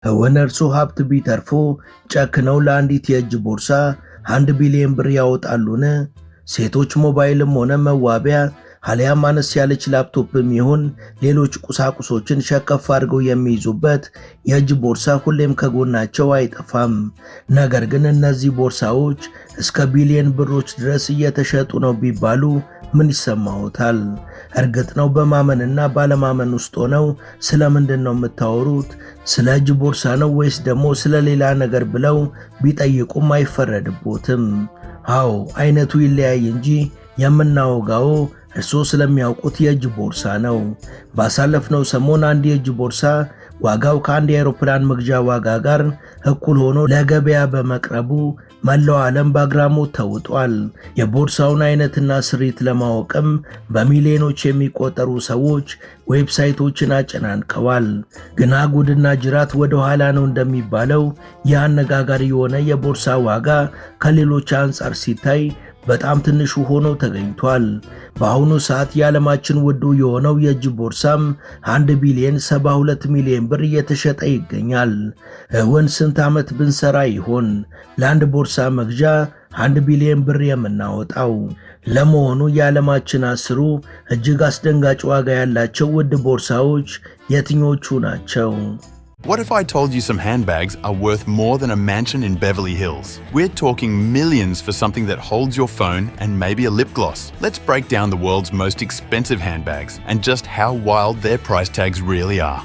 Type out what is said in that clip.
እውን እርሶ ሀብት ቢተርፎ ጨክነው ለአንዲት የእጅ ቦርሳ 1 ቢሊዮን ብር ያወጣሉን? ሴቶች ሞባይልም ሆነ መዋቢያ አሊያም አነስ ያለች ላፕቶፕም ይሁን ሌሎች ቁሳቁሶችን ሸከፍ አድርገው የሚይዙበት የእጅ ቦርሳ ሁሌም ከጎናቸው አይጠፋም። ነገር ግን እነዚህ ቦርሳዎች እስከ ቢሊዮን ብሮች ድረስ እየተሸጡ ነው ቢባሉ ምን ይሰማዎታል? እርግጥ ነው በማመንና ባለማመን ውስጥ ሆነው ስለምንድን ነው የምታወሩት? ስለ እጅ ቦርሳ ነው ወይስ ደግሞ ስለ ሌላ ነገር ብለው ቢጠይቁም አይፈረድቦትም። አዎ፣ አይነቱ ይለያይ እንጂ የምናወጋው እርስዎ ስለሚያውቁት የእጅ ቦርሳ ነው። ባሳለፍነው ሰሞን አንድ የእጅ ቦርሳ ዋጋው ከአንድ የአውሮፕላን መግዣ ዋጋ ጋር እኩል ሆኖ ለገበያ በመቅረቡ መላው ዓለም በአግራሞት ተውጧል። የቦርሳውን አይነትና ስሪት ለማወቅም በሚሊዮኖች የሚቆጠሩ ሰዎች ዌብሳይቶችን አጨናንቀዋል። ግና ጉድና ጅራት ወደ ኋላ ነው እንደሚባለው ይህ አነጋጋሪ የሆነ የቦርሳ ዋጋ ከሌሎች አንጻር ሲታይ በጣም ትንሹ ሆኖ ተገኝቷል። በአሁኑ ሰዓት የዓለማችን ውዱ የሆነው የእጅ ቦርሳም 1 ቢሊዮን 72 ሚሊዮን ብር እየተሸጠ ይገኛል። እውን ስንት ዓመት ብንሰራ ይሆን ለአንድ ቦርሳ መግዣ 1 ቢሊዮን ብር የምናወጣው? ለመሆኑ የዓለማችን 10ሩ እጅግ አስደንጋጭ ዋጋ ያላቸው ውድ ቦርሳዎች የትኞቹ ናቸው? What if I told you some handbags are worth more than a mansion in Beverly Hills? We're talking millions for something that holds your phone and maybe a lip gloss. Let's break down the world's most expensive handbags and just how wild their price tags really are.